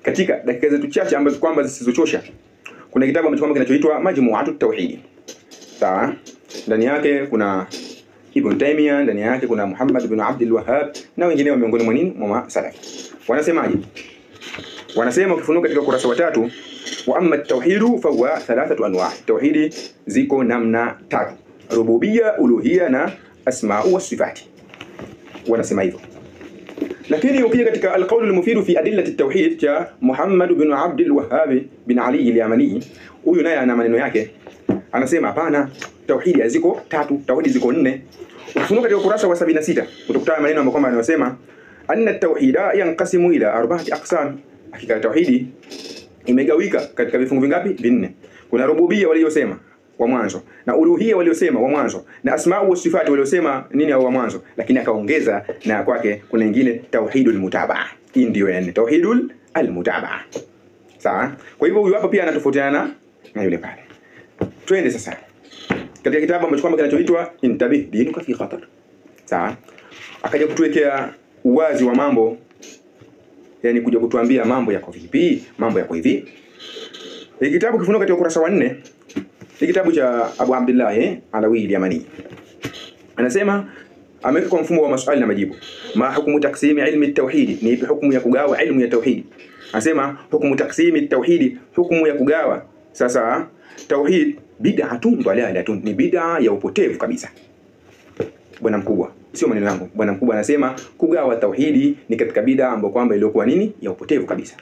Katika dakika zetu chache ambazo kwamba zisizochosha, kuna kitabu ambacho kwamba kinachoitwa Majmu'atu Tauhid. Sawa? Ndani yake kuna Ibn Taymiyyah, ndani yake kuna Muhammad ibn Abdul Wahhab na wengineo miongoni mwa nini mwa salafi. Wanasemaje? Wanasema ukifunuka katika ukurasa wa 3, wa amma at-tauhidu fa huwa thalathatu anwa'. Tauhidi ziko namna tatu: rububiyya, uluhiyya na asma'u was sifati. Wanasema hivyo. Lakini ukija katika al-qawl al-mufid fi adillati at-tauhid cha Muhammad ibn Abdul Wahhab bin Ali al-Yamani, huyu naye ana maneno yake. Anasema hapana, tauhidi haziko tatu, tauhidi ziko nne. Ukifunua katika ukurasa wa 76 utakutana maneno ambayo kwamba anasema anna at-tauhida yanqasimu ila arba'ati aqsam. Hakika tauhidi imegawika katika vifungu vingapi? Vinne. Kuna rububia waliyosema wa mwanzo, na uluhia waliosema wa mwanzo, na asma'u wa sifati waliosema nini wa mwanzo, lakini akaongeza na kwake kuna nyingine tauhidul mutabaa. Hii ndio ya nne, tauhidul almutabaa. Sawa? Kwa hivyo huyu hapa pia anatofautiana na yule pale. Twende sasa katika kitabu ambacho kwamba kinachoitwa Intabih dinuka fi khatar. Sawa? Akaja kutuwekea uwazi wa mambo, yani kuja kutuambia mambo yako vipi, mambo yako hivi. Hiki kitabu kifunuka katika ukurasa wa 4. Hiki kitabu cha Abu Abdullah Alawi al-Yamani. Anasema ameweka kwa mfumo wa maswali na majibu. Ma hukumu taksimi ilmi at-tauhid? Ni ipi hukumu ya kugawa ilmu ya tauhid? Anasema hukumu taksimi at-tauhid, hukumu ya kugawa. Sasa tauhid bid'atun dalalatun, ni bid'a ya upotevu kabisa. Bwana mkubwa, sio maneno yangu. Bwana mkubwa anasema kugawa tauhidi ni katika bid'a ambayo kwamba iliyokuwa nini ya upotevu kabisa.